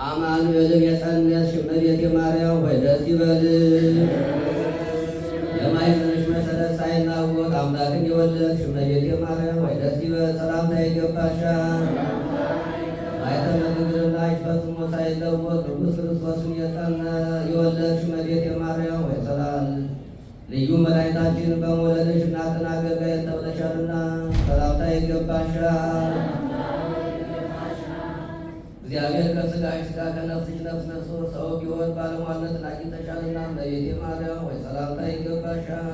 አማኑኤልን የጸነስሽ እመቤቴ ማርያም ሆይ ደስ ይበልሽ። የማኅፀንሽ መሰረት ሳይናወጥ አምላክን የወለድሽ እመቤቴ ማርያም ሆይ ደስ ይበልሽ። ሰላምታ ይገባሻል። ማኅተመ ድንግልናሽ ፈጽሞ ሳይለወጥ ንጉሥ ክርስቶስን የወለድሽ እመቤቴ ማርያም ሆይ ሰላም ልዩ መድኃኒታችንን በመውለድሽ እናትን አገልጋይ ተብለሻልና ሰላምታ ይገባሻል። እግዚአብሔር ከሥጋሽ ሥጋ ከነፍስሽ ነፍስ ነስቶ ሰው ቢሆን ባለሟልነትን አግኝተሻልና እመቤቴ ማርያም ሆይ ሰላምታ ይገባሻል።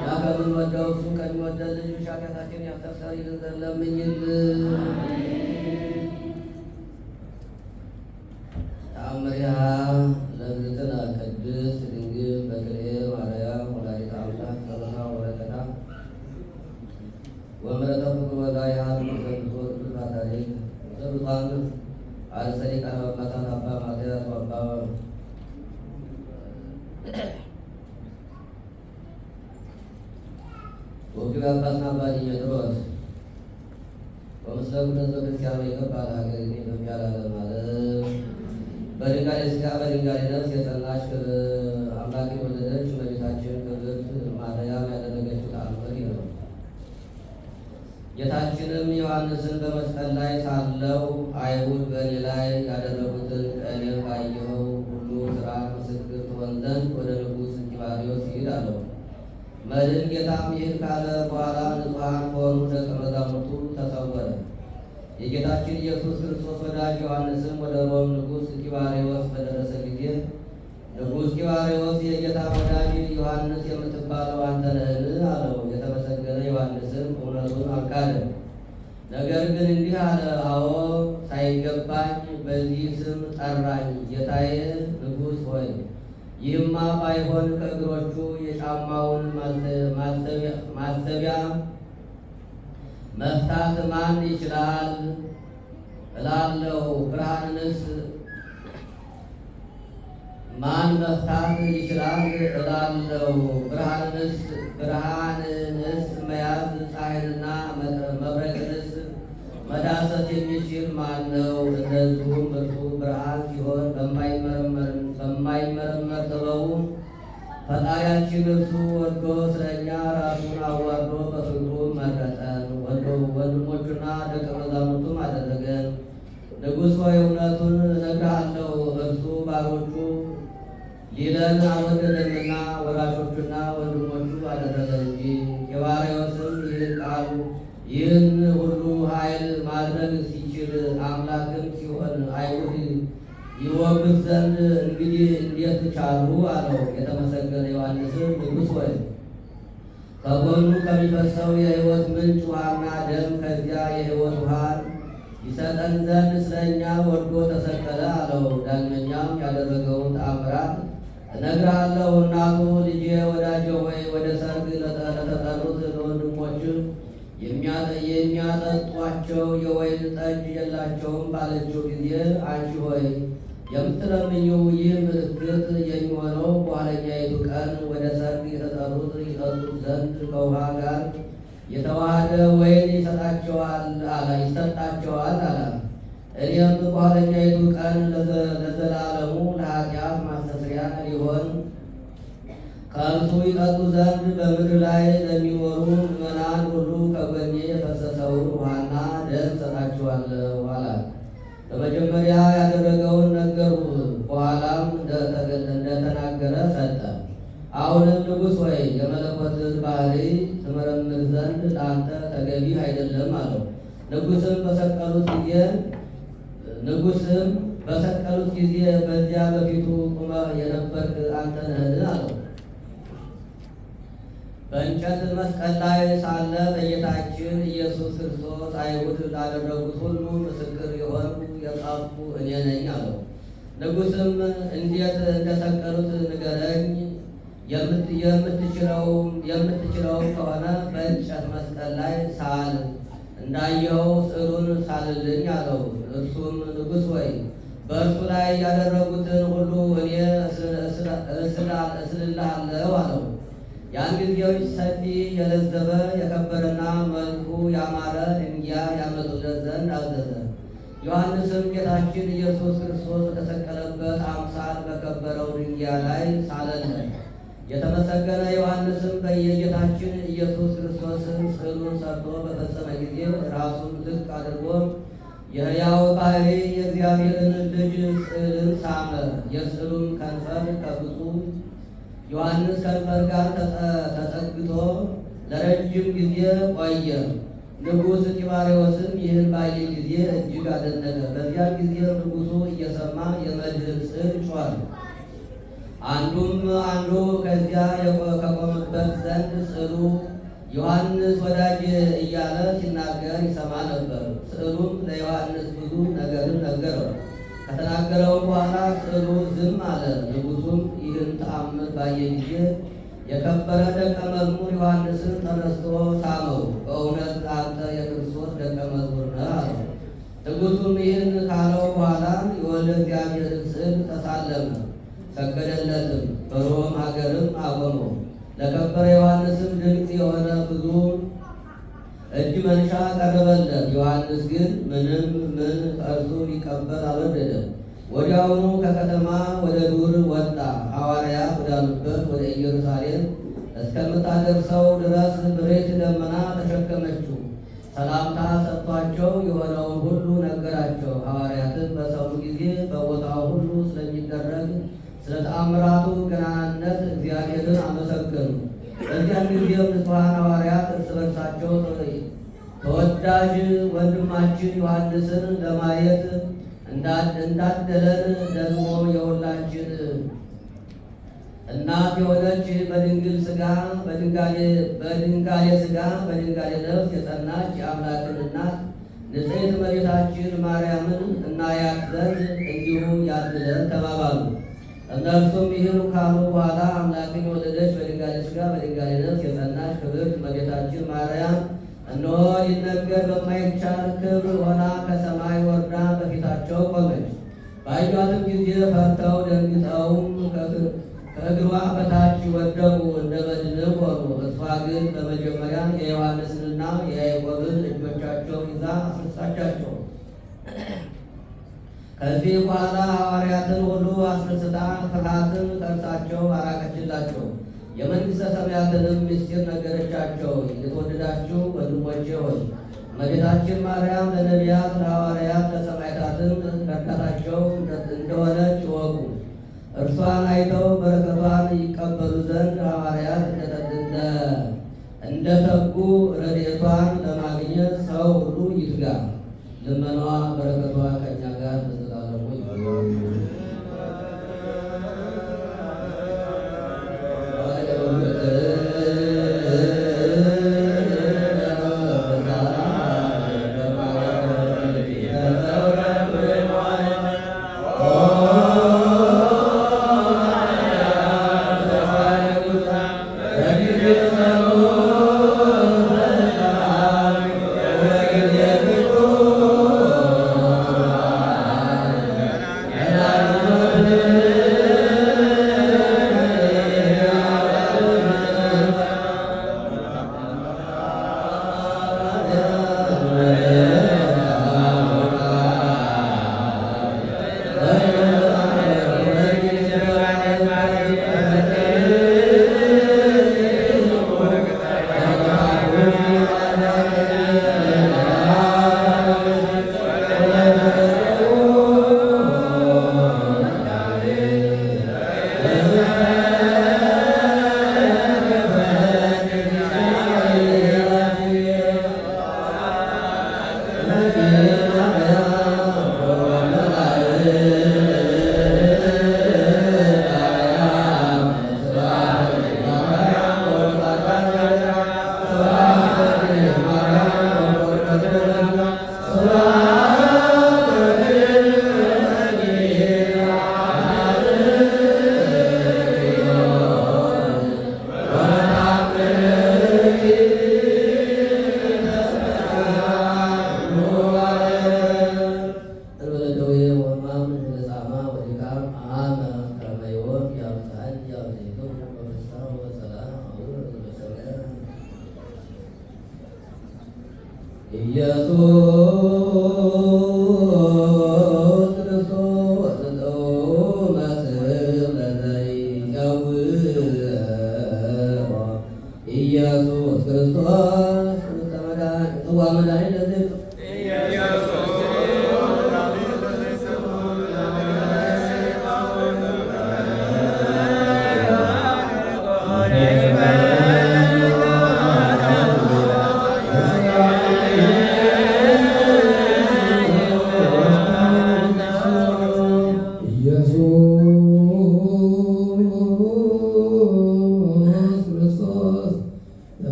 ያ ከምንወደው እሱ ከሚወደን ልጅሽ ኃጢአታችንን ያስተሰርይልን ዘንድ ለምኝልን። ተአምሪሃ ለእግዝእትነ ቅድስት ድንግል በክልኤ ማርያም ወላዲተ አምላክ ጸሎታ ወበረከታ ወምሕረተ ፍቅር ወጋይሃ ዘብፁዕ ቅዱስ ፓትርያርክ ዘብፁዓን አርእስተ ሊቃነ ጳጳሳት አባ ማትያስ ወአባ ወኪል ጳጳስና አባ ዲሜጥሮስ ወምስለ ኩሉ ሕዝበ ክርስቲያን ወይገባ ለሀገሪቱ ኢትዮጵያ ለዓለመ ዓለም። በድንጋሌ ሥጋ በድንጋሌ ነፍስ የጸናች አምላክ የወለደች እመቤታችን ክብርት ማርያም ያደረገችው ተአምር ይህ ነው። ጌታችንም ዮሐንስን በመስቀል ላይ ሳለው አይሁድ በእኔ ላይ ያደረጉትን ከእኔ ባየኸው ሁሉ ሥራ ምስክር ትሆን ዘንድ ወደ ንጉሥ ጢባርዮስ ሂድ አለው። መድኅን ጌታም ይህን ካለ በኋላ ንጹሐን ከሆኑ ደቀ መዛሙርቱ ተሰወረ። የጌታችን ኢየሱስ ክርስቶስ ወዳጅ ዮሐንስም ወደ ሮም ንጉሥ ጢባርዮስ በደረሰ ጊዜ ንጉሥ ጢባርዮስ የጌታ ወዳጅ ዮሐንስ የምትባለው አንተ ነህን? አለው። የተመሰገነ ዮሐንስም እውነቱን አልካደም። ነገር ግን እንዲህ አለ፣ አዎ ሳይገባኝ በዚህ ስም ጠራኝ። ጌታዬ ንጉሥ ሆይ ይህማ ባይሆን ከእግሮቹ የጫማውን ማሰቢያ መፍታት ማን ይችላል እላለሁ። ብርሃንንስ ማን መፍታት ይችላል እላለሁ። ብርሃንንስ መያዝ ፀሐይንና መብረቅንስ መዳሰስ የሚችል ማን ነው? እንደዚሁም እርሱ ብርሃን ሲሆን በማይመረመር ጥበቡ ፈጣሪያችን እርሱ ወዶ ስለኛ ራሱን አዋርዶ በፍቅሩ መረጠን፣ ወንድሞቹና ደቀ መዛሙርቱም አደረገን። ንጉሥ ሆይ እውነቱን እነግርሃለሁ፣ እርሱ ባሮቹ ሊለን አልወደደምና ወራሾቹና ወንድሞቹ አደረገን እንጂ። ጢባርዮስም ይህን ቃል ይህን ሁሉ ኃይል ማድረግ ሲችል አምላክም ሲሆን አይሁድ ይወጉት ዘንድ እንግዲህ እንዴት ቻሉ? አለው። የተመሰገነ ዮሐንስም ንጉሥ ሆይ ከጎኑ ከሚፈሰው የሕይወት ምንጭ ውሃና ደም ከዚያ የሕይወት ውሃን ይሰጠን ዘንድ ስለኛ ወዶ ተሰቀለ አለው። ዳግመኛም ያደረገውን ተአምራት እነግርሃለሁ። እናቱ ልጄ ወዳጄ ሆይ ወደ ሰርግ ለተጠሩት ለወንድሞች የሚያጠጧቸው የወይን ጠጅ የላቸውም ባለችው ጊዜ አንቺ ሆይ የምትለምኚው ይህ ምልክት የሚሆነው በኋለኛይቱ ቀን ወደ ሰርግ የተጠሩት ይጠጡት ዘንድ ከውሃ ጋር የተዋሃደ ወይን ይሰጣቸዋል አለ። እኔም በኋለኛይቱ ቀን ለዘላለሙ ለኃጢአት ማስተስሪያ ሊሆን ከእርሱ ይጠጡ ዘንድ በምድር ላይ ለሚኖሩ ምዕመናን ሁሉ ከጎኔ የፈሰሰውን ውሃና ደም እሰጣቸዋለሁ አላት። በመጀመሪያ ያደረገውን ነገርሁህ፣ በኋላም እንደተናገረ ሰጠ። አሁንም ንጉሥ ሆይ የመለኮትን ባሕርይ ትመረምር ዘንድ ለአንተ ተገቢ አይደለም አለው። ንጉሥም በሰቀሉት ጊዜ በዚያ በፊቱ ቁመህ የነበርክ አንተ ነህን? አለው። በእንጨት መስቀል ላይ ሳለ በጌታችን ኢየሱስ ክርስቶስ አይሁድ ላደረጉት ሁሉ ምስክር የሆንኩ የጻፍኩ እኔ ነኝ አለው። ንጉሥም እንዴት እንደሰቀሉት ንገረኝ፣ የምትችለውም ከሆነ በእንጨት መስቀል ላይ ሳል፣ እንዳየኸው ስዕሉን ሳልልኝ አለው። እርሱም ንጉሥ ሆይ በእርሱ ላይ ያደረጉትን ሁሉ እኔ እስልልሃለሁ አለው። ያን ጊዜም ሰፊ የለዘበ የከበረና መልኩ ያማረ ድንጋይ ያመጡለት ዘንድ አዘዘ። ዮሐንስም ጌታችን ኢየሱስ ክርስቶስ በተሰቀለበት አምሳል በከበረው ድንጋይ ላይ ሳለለት። የተመሰገነ ዮሐንስም በየጌታችን ኢየሱስ ክርስቶስን ስዕሉን ሰርቶ በፈጸመ ጊዜ ራሱን ዝቅ አድርጎ የሕያው ባሕርይ የእግዚአብሔርን ልጅ ስዕልን ሳመ። የስዕሉም ከንፈር ከብፁዕ ዮሐንስ ከንፈር ጋር ተጠግቶ ለረጅም ጊዜ ቆየ። ንጉሥ ጢባርዮስም ይህን ባየ ጊዜ እጅግ አደነቀ። በዚያን ጊዜ ንጉሡ እየሰማ የመድህን ስዕል ጮኸ። አንዱም አንዱ ከዚያ ከቆመበት ዘንድ ስዕሉ ዮሐንስ ወዳጅ እያለ ሲናገር ይሰማ ነበር። ስዕሉም ለዮሐንስ ብዙ ነገርን ነገረው። ከተናገረው በኋላ ስዕሉ ዝም አለ። ንጉሡም ይህን ተአምር ባየ ጊዜ የከበረ ደቀ መዝሙር ዮሐንስን ተነስቶ ሳመው። በእውነት አንተ የክርስቶስ ደቀ መዝሙር ነህ አለው። ንጉሡም ይህን ካለው በኋላ የወልደ እግዚአብሔርን ስዕል ተሳለመ፣ ሰገደለትም። በሮም ሀገርም አቆመው። ለከበረ ዮሐንስም ድንቅ የሆነ ብዙ እጅ መንሻ ቀረበለት። ዮሐንስ ግን ምንም ምን ከእርሱ ሊቀበል አልወደደም። ወዲያውኑ ከከተማ ወደ ዱር ወጣ። ሐዋርያት ወዳሉበት ወደ ኢየሩሳሌም እስከምታደርሰው ድረስ ብሬት ደመና ተሸከመችው። ሰላምታ ሰጥቷቸው የሆነውን ሁሉ ነገራቸው። ሐዋርያትን በሰሙ ጊዜ በቦታው ሁሉ ስለሚደረግ ስለ ተአምራቱ ገናናነት እግዚአብሔርን አመሰገኑ። በዚያን ጊዜም ንጹሐን ሐዋርያት እርስ በርሳቸው ተወዳጅ ወንድማችን ዮሐንስን ለማየት እንዳደለን ደግሞ የሁላችን እናት የሆነች በድንግል ሥጋ በድንጋሌ ሥጋ በድንጋሌ ነፍስ የጸናች የአምላክን እናት ንጽሕት እመቤታችን ማርያምን እናያት ዘንድ እንዲሁ ያድለን ተባባሉ። እነርሱም ይህን ካሉ በኋላ አምላክን የወለደች በድንጋሌ ሥጋ በድንጋሌ ነፍስ የጸናች ክብርት እመቤታችን ማርያም እነሆ ሊነገር በማይቻል ክብር ሆና ከሰማይ ወርዳ በፊታቸው ቆመች። ባዩአትም ጊዜ ፈርተው ደንግጠውም ከእግሯ በታች ወደቁ፣ እንደ በድንም ሆኑ። እሷ ግን በመጀመሪያ የዮሐንስንና የያዕቆብን እጆቻቸውን ይዛ አስነሳቻቸው። ከዚህ በኋላ ሐዋርያትን ሁሉ አስነስታ ፍርሃትን ከእርሳቸው አራቀችላቸው። የመንግሥተ ሰማያትንም ምስጢር ነገረቻቸው። የተወደዳችሁ ወንድሞቼ ሆይ፣ እመቤታችን ማርያም ለነቢያት፣ ለሐዋርያት፣ ለሰማዕታትም ረዳታቸው እንደሆነች እወቁ። እርሷን አይተው በረከቷን ይቀበሉ ዘንድ ሐዋርያት እንደተጉ ረድኤቷን ለማግኘት ሰው ሁሉ ይትጋ። ልመናዋ በረከቷ ከእኛ ጋር ለዘላለሙ ይሁን።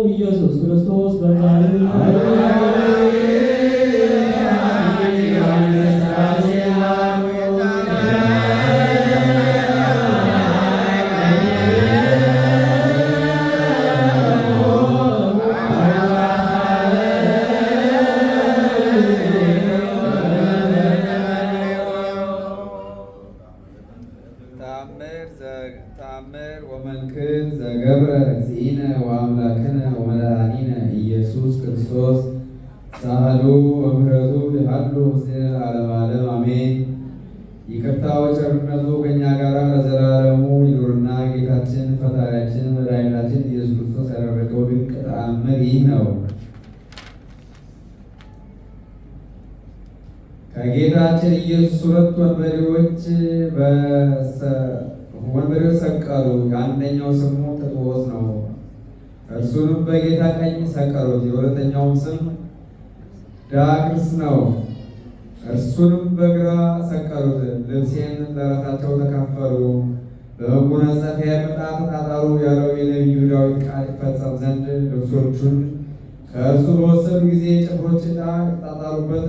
ኢየሱስ ክርስቶስ በቃል ተአምር ወመንክር ዘገብረ እግዚእነ ወአምላክነ ወመድኃኒነ ኢየሱስ ክርስቶስ ሳህሉ ወምህረቱ የሀሉ ምስሌነ ለዓለመ ዓለም አሜን። ይቅርታው ቸርነቱ ከእኛ ጋር ለዘላለሙ ይኑርና ጌታችን ፈጣሪያችን መድኃኒታችን ኢየሱስ ክርስቶስ ያደረገው ድንቅ ተአምር ይህ ነው። ከጌታችን ኢየሱስ ሁለት ወንበዴዎች ሰቀሉ። የአንደኛው ስሙ ጥጥዎስ ነው፣ እርሱንም በጌታ ቀኝ ሰቀሉት። የሁለተኛውም ስም ዳክርስ ነው፣ እርሱንም በግራ ሰቀሉት። ልብሴን ለራሳቸው ተካፈሉ፣ በመጎናጸፊያ ዕጣ ተጣጣሉ ያለው የነቢዩ ዳዊት ቃል ይፈጸም ዘንድ ልብሶቹን ከእርሱ በወሰዱ ጊዜ ጭፍሮች ዕጣ ተጣጣሉበት።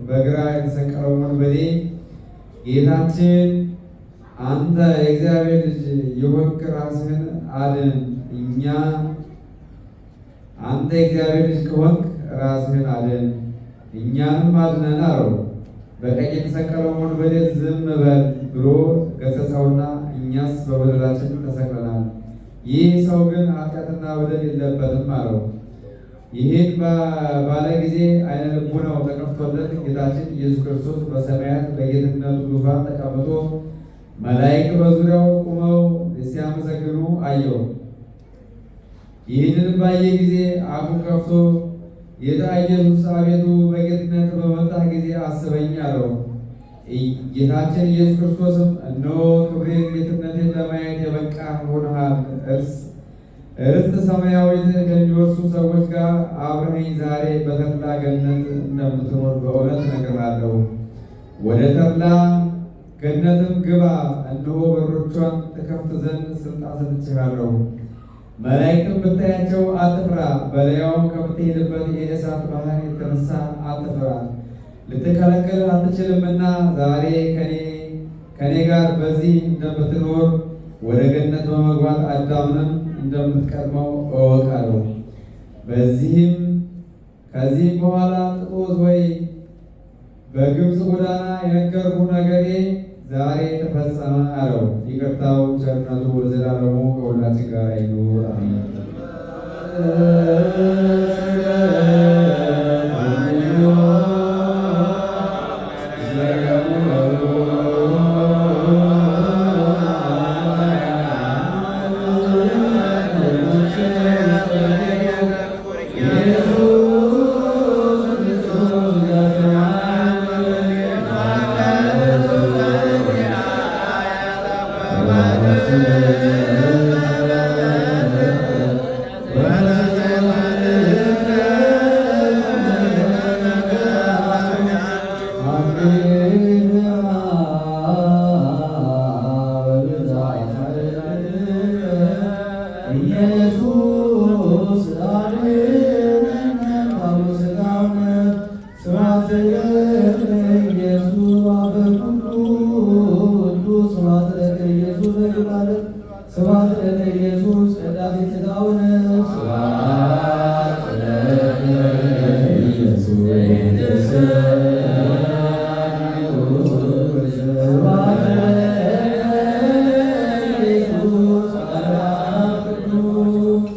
በግራ የተሰቀለው ወንበዴ ጌታችን አንተ የእግዚአብሔር ልጅ የሆንክ ራስህን አድን፣ እኛ አንተ የእግዚአብሔር ልጅ ከሆንክ ራስህን አድን እኛንም አድነን አለው። በቀኝ የተሰቀለው ወንበዴ ዝም በል ብሎ ገሠጸውና እኛስ በበደላችን ተሰቅለናል፣ ይህ ሰው ግን ኃጢአትና በደል የለበትም አለው። ይህን ባለ ጊዜ ዓይነ ልቡናው ተከፍቶለት ጌታችን ኢየሱስ ክርስቶስ በሰማያት በጌትነቱ ዙፋን ተቀምጦ መላእክት በዙሪያው ቆመው ሲያመሰግኑ አየው። ይህንንም ባየ ጊዜ አፉን ከፍቶ ጌታ ኢየሱስ አቤቱ በጌትነት በመጣህ ጊዜ አስበኝ አለው። ጌታችን ኢየሱስ ክርስቶስም እነሆ ክብሬን ጌትነቴን ለማየት የበቃህ ሆነሃል፣ ርስት ሰማያዊት ከሚወርሱ ሰዎች ጋር አብረኸኝ ዛሬ በተድላ ገነት እንደምትኖር በእውነት እነግርሃለሁ። ወደ ተድላ ገነትም ግባ፣ እነሆ በሮቿን ትከፍት ዘንድ ስልጣን ሰጥቼሃለሁ። መላእክትም ብታያቸው አትፍራ፣ በላያውም ከምትሄድበት የእሳት ባህር የተነሳ አትፍራ፣ ልትከለከል አትችልምና ዛሬ ከኔ ጋር በዚህ እንደምትኖር ወደ ገነት በመግባት አዳምንም እንደምትቀድመው እወቅ አለው። ከዚህም በኋላ ጥጦስ ወይ በግብፅ ጎዳና የነገርኩህ ነገሬ ዛሬ ተፈጸመ አለው። ይቅርታው ቸርነቱ ለዘላለሙ ከሁላችን ጋር ይኑር አሜን። Well, ኩሉ ስብሐት ለከ ኢየሱስ ዘኢየሩሳሌም ስብሐት ለከ ኢየሱስ ቀዳሴ ሥጋውነ ስብሐት ለከ ኢየሱስ ስብሐት ለከ ኢየሱስ ቅዱስ።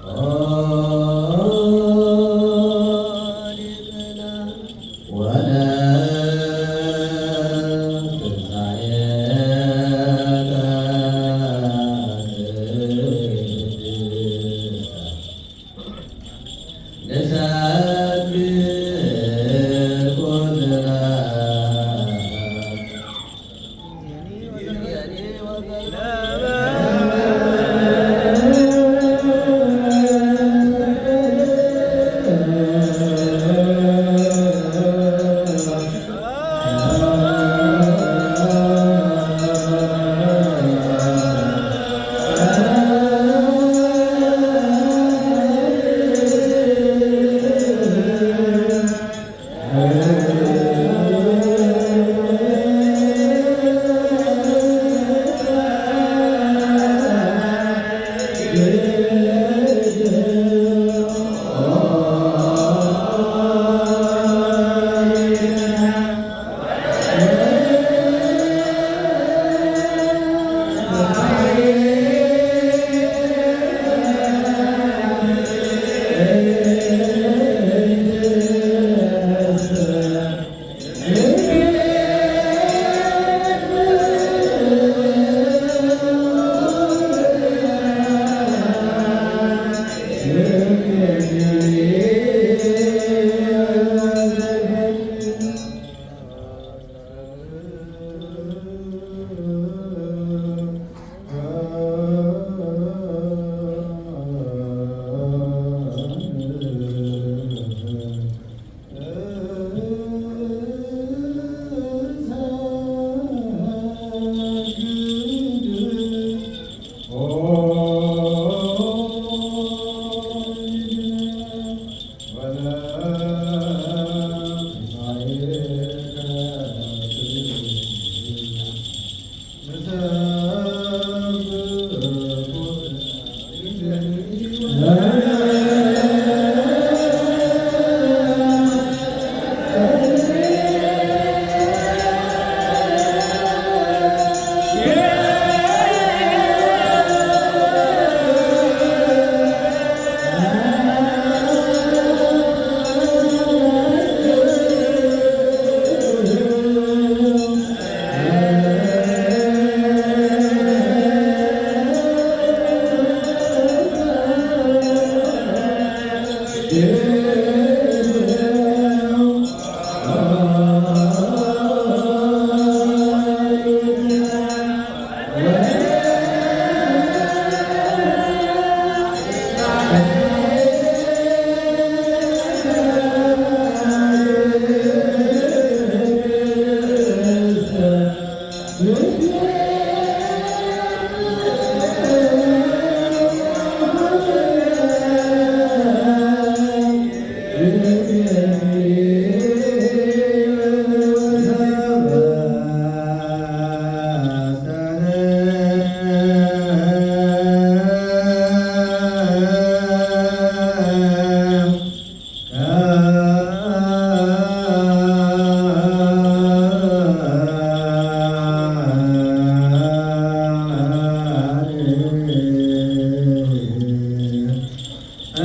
Oh.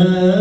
Oh.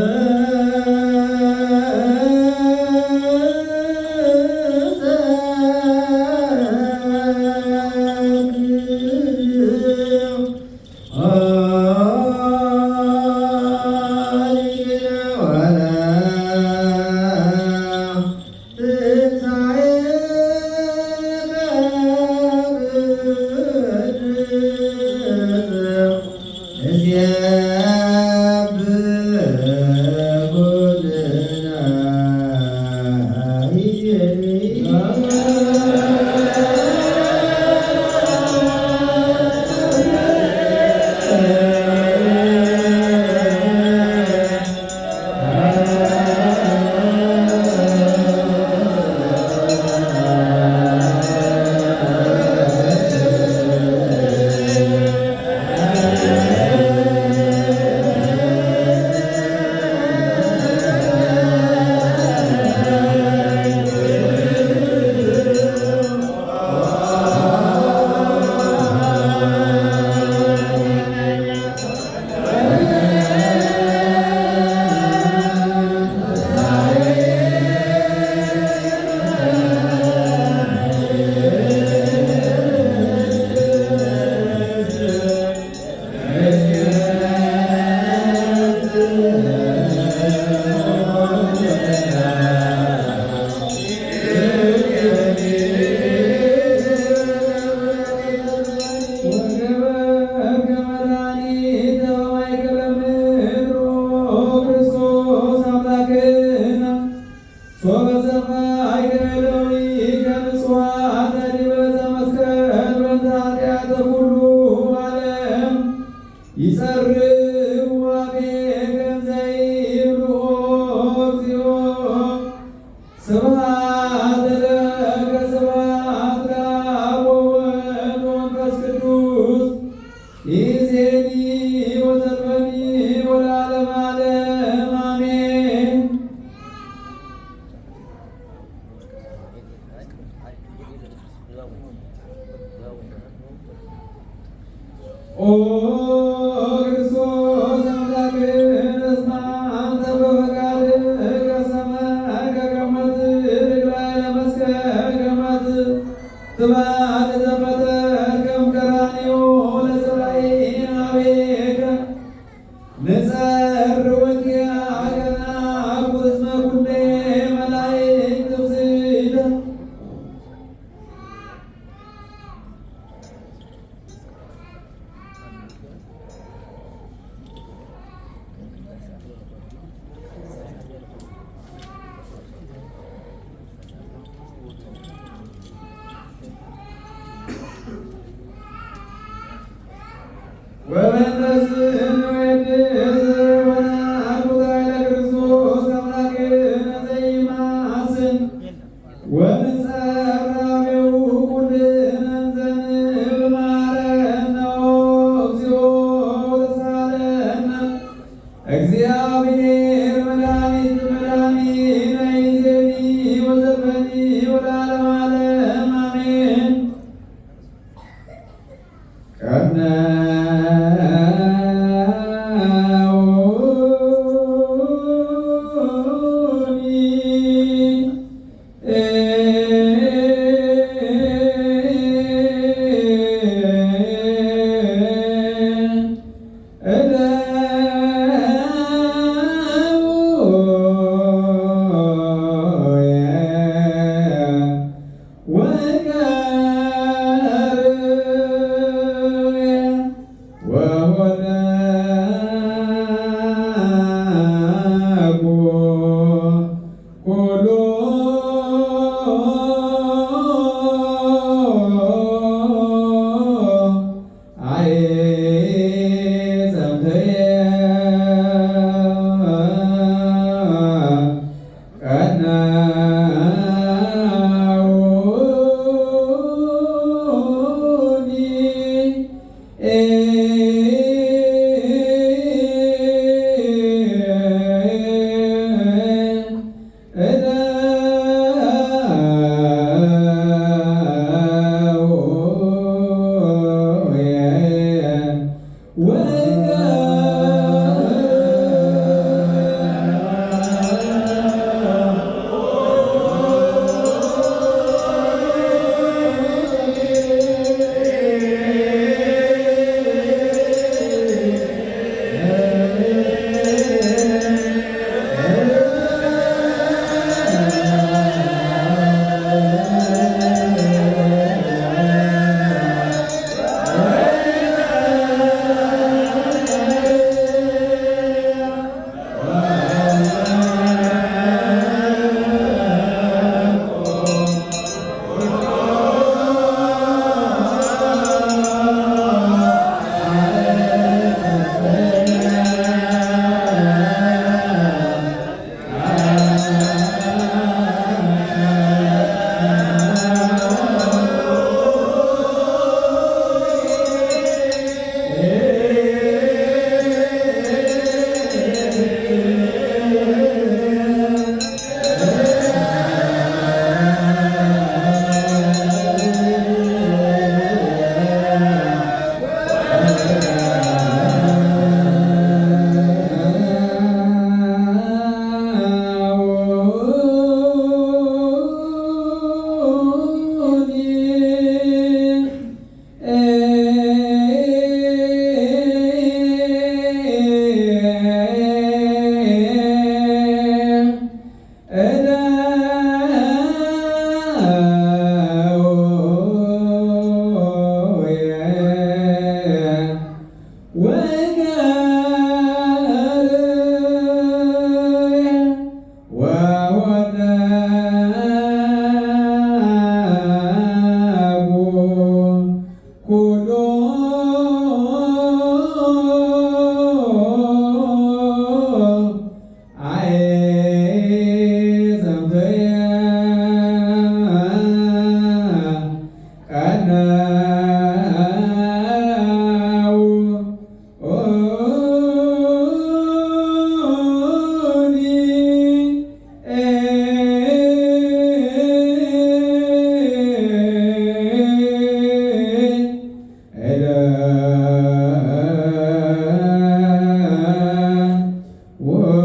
ወረስየና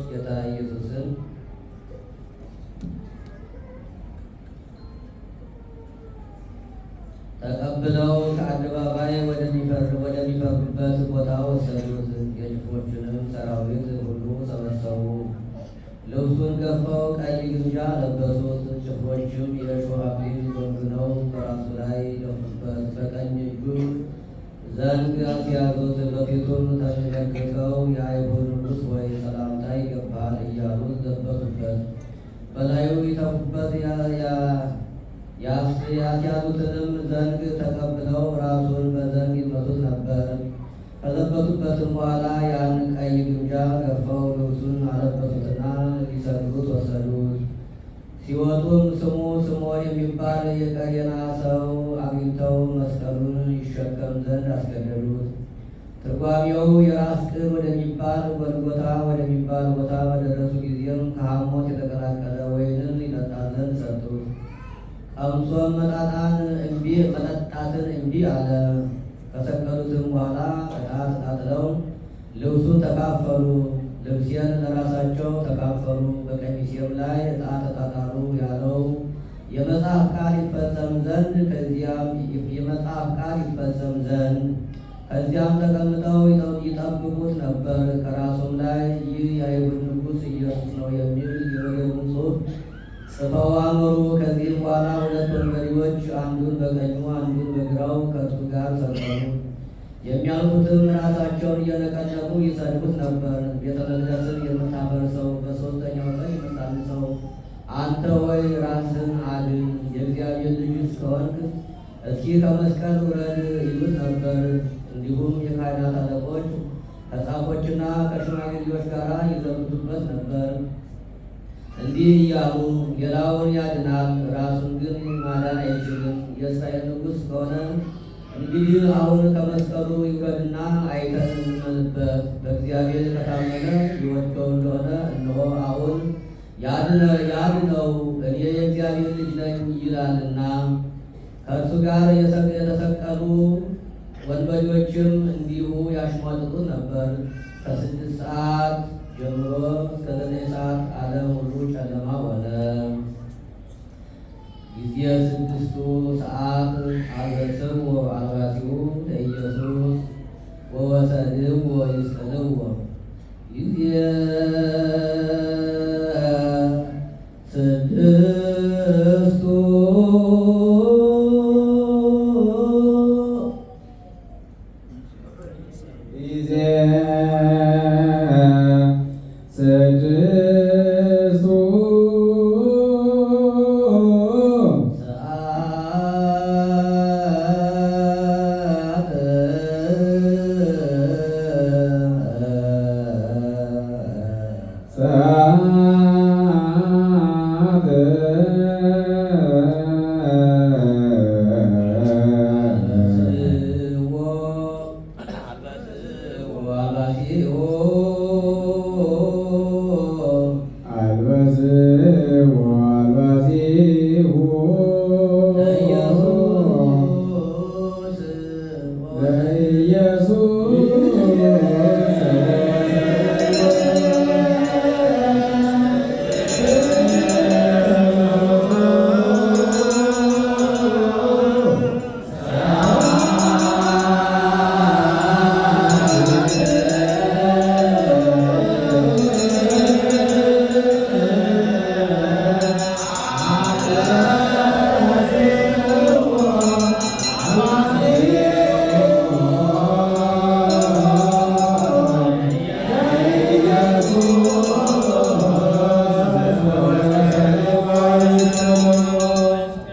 ጌታ ኢየሱስን ተቀብለው ከአደባባይ ወደሚፈርዱበት ቦታ ወሰዱት። የጭፍሮችንም ሰራዊት ሁሉ ሰበሰቡ። ልብሱን ገፈው ቀይ ግምጃ ለበሱት። ጭፍሮችም የእሾህ አክሊል ጎንጉነው በራሱ ላይ ደፉበት። በቀኝ እጁም ዘንግ አስያዙት። በፊቱም ተንበርክከው የአይሁድ ንጉሥ ሆይ ሰላምታ ይገባሃል እያሉ ዘበቱበት። በላዩ ይተፉበት ያስያዙትንም ዘንግ ተቀብለው ራሱን በዘንግ ይመቱት ነበር። ከዘበቱበትም በኋላ ያን ቀይ ግምጃ ገፈው ልብሱን አለበሱትና ሊሰቅሉት ወሰዱት። ሲወጡም ስሙ ስምዖን የሚባል የቀሬና ሰው አግኝተው መስቀሉን ይሸከም ዘንድ አስገደዱት። ትርጓሜው የራስ ቅል ወደሚባል ጎልጎታ ወደሚባል ቦታ በደረሱ ጊዜም ከሐሞት የተቀላቀለ ወይንን ይጠጣ ዘንድ ሰጡት። ቀምሶም መጠጣትን እምቢ አለ። ከሰቀሉትም በኋላ ዕጣ ተጣጥለው ልብሱን ተካፈሉ። ልብሴን ለራሳቸው ተካፈሉ፣ በቀሚሴም ላይ ዕጣ ተጣጣሉ ያለው የመጽሐፍ ቃል ይፈጸም ዘንድ ከዚያም ተቀምጠው ይጠብቁት ነበር። ከራሱም ላይ ይህ የአይሁድ ንጉሥ ኢየሱስ ነው የሚል የወሬውን ጽሑፍ ጽፈው አኖሩ። ከዚህም በኋላ ሁለት ወንበዴዎች አንዱን በቀኙ አንዱን በግራው ከእርሱ ጋር ሰቀሉ። የሚያልፉትም ራሳቸውን እየነቀነቁ ይሰድቡት ነበር። ቤተ መቅደስን የምታፈርሰው በሦስተኛው ቀን የምታንሰው አንተ ሆይ ራስህን አድን፣ የእግዚአብሔር ልጅ እስከሆንክ እስኪ ከመስቀል ውረድ ይሉት ነበር። እንዲሁም የካህናት አለቆች ከጻፎችና ከሽማግሌዎች ጋር ይዘብቱበት ነበር፣ እንዲህ እያሉ ሌላውን ያድናል፣ ራሱን ግን ማዳን አይችልም። የእስራኤል ንጉሥ ከሆነ እንግዲህ አሁን ከመስቀሉ ይውረድና አይተን እንመንበት። በእግዚአብሔር ከታመነ ይወደው እንደሆነ እነሆ አሁን ያድነው፣ እኔ የእግዚአብሔር ልጅ ነኝ ይላልና። ከእርሱ ጋር የተሰቀሉ ወንበዴዎችም እንዲሁ ያሽሟጥጡት ነበር። ከ6 ሰዓት ጀምሮ እስከ 9 ሰዓት ዓለም ሁሉ ጨለማ ሆነ። ጊዜ 6 ሰዓት አልበስዎ አልባሲሁ ለኢየሱስ ወወሰድዎ ይስቅልዎ። ጊዜ 6 ጊዜ 6 ሰዓት ሰዓት አልበስዎ አልባሲሁ አልበስዎ አልባሲሁ ለኢየሱስ ለኢየሱስ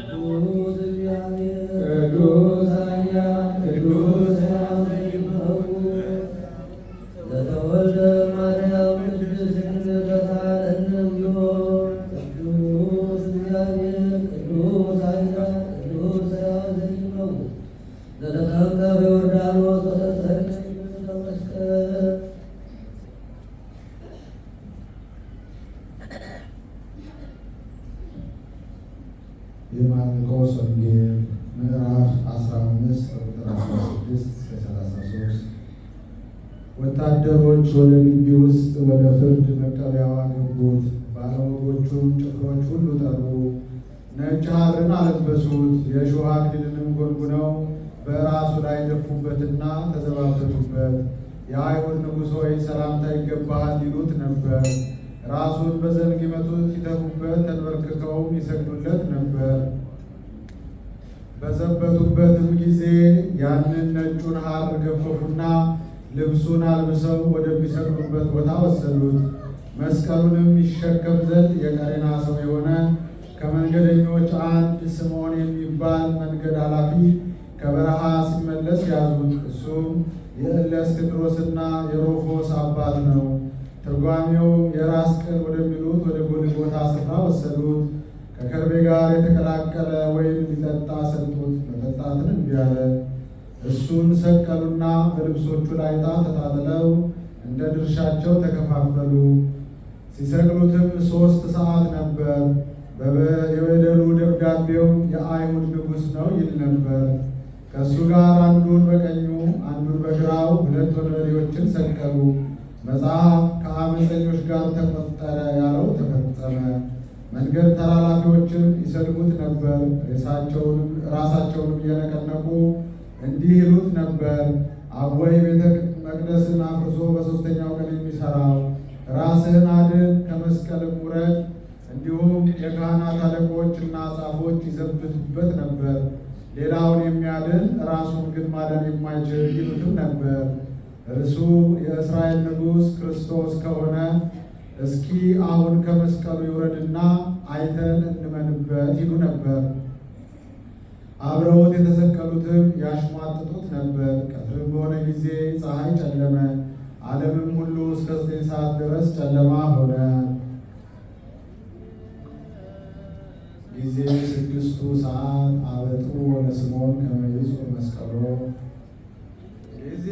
ቅዱስ እግዚአብሔር ቅዱስ ኃያል ቅዱስ ዘተወልደ እማርያም ቅድስት ድንግል ተሳለነ እግዚኦ። ቅዱስ እግዚአብሔር ቅዱስ ኃያል ቅዱስ ሕያው ዘኢይመውት ዘተጠምቀ በዮርዳኖስ ወተሰቅለ በመስቀል። የማርቆስ ወንጌል ምዕራፍ 15 ቁጥር 16 እስከ 33። ወታደሮች ወደ ግቢ ውስጥ ውስጥ ወደ ፍርድ መቀበያው አገቡት። ባለወጎቹም ጭፍሮች ሁሉ ጠሩ። ነጭ ሐርን አለበሱት፣ የእሾህ አክሊልንም ጎንጉነው በራሱ ላይ ደፉበትና ተዘባበቱበት። የአይሁድ ንጉሥ ሆይ ሰላምታ ይገባሃል ይሉት ነበር። ራሱን በዘንግ ይመቱት፣ ይተፉበት፣ ተንበርክከውም ይሰግዱለት ነበር። በዘበቱበትም ጊዜ ያንን ነጩን ሐር ገፈፉና ልብሱን አልብሰው ወደሚሰቅሉበት ቦታ ወሰዱት። መስቀሉንም ይሸከም ዘንድ የቀሬና ሰው የሆነ ከመንገደኞች አንድ ስምዖን የሚባል መንገድ ኃላፊ ከበረሃ ሲመለስ ያዙት። እሱም የእለእስክንድሮስና የሮፎስ አባት ነው። ትርጓሜው የራስ ቅል ወደሚሉት ወደ ጎልጎታ ስፍራ ወሰዱት። ከከርቤ ጋር የተቀላቀለ ወይን ሊጠጣ ሰጡት። መጠጣትን እምቢ አለ። እሱን ሰቀሉና በልብሶቹ ላይ ዕጣ ተጣጥለው እንደ ድርሻቸው ተከፋፈሉ። ሲሰቅሉትም 3 ሰዓት ነበር። የበደሉ ደብዳቤው የአይሁድ ንጉሥ ነው ይል ነበር። ከእሱ ጋር አንዱን በቀኙ አንዱን በግራው 2 ወንበዴዎችን ሰቀሉ። መጽሐፍ ከአመፀኞች ጋር ተቆጠረ ያለው ተፈጸመ። መንገድ ተላላፊዎችም ይሰድቡት ነበር። ራሳቸውንም እየነቀነቁ እንዲህ ይሉት ነበር፣ አወይ ቤተ መቅደስን አፍርሶ በ3ኛው ቀን የሚሰራው፣ ራስህን አድን፣ ከመስቀልም ውረድ። እንዲሁም የካህናት አለቆች እና ጻፎች ይዘብቱበት ነበር። ሌላውን የሚያድን ራሱን ግን ማዳን የማይችል ይሉትም ነበር። እርሱ የእስራኤል ንጉሥ ክርስቶስ ከሆነ እስኪ አሁን ከመስቀሉ ይውረድና አይተን እንመንበት ይሉ ነበር። አብረውት የተሰቀሉትም ያሽሟጥጡት ነበር። ቀትርም በሆነ ጊዜ ፀሐይ ጨለመ፣ ዓለምም ሁሉ እስከ 9 ሰዓት ድረስ ጨለማ ሆነ። ጊዜ 6 ሰዓት አበጡ ለስምዖን ከመ ይጹር መስቀሎ ጊዜ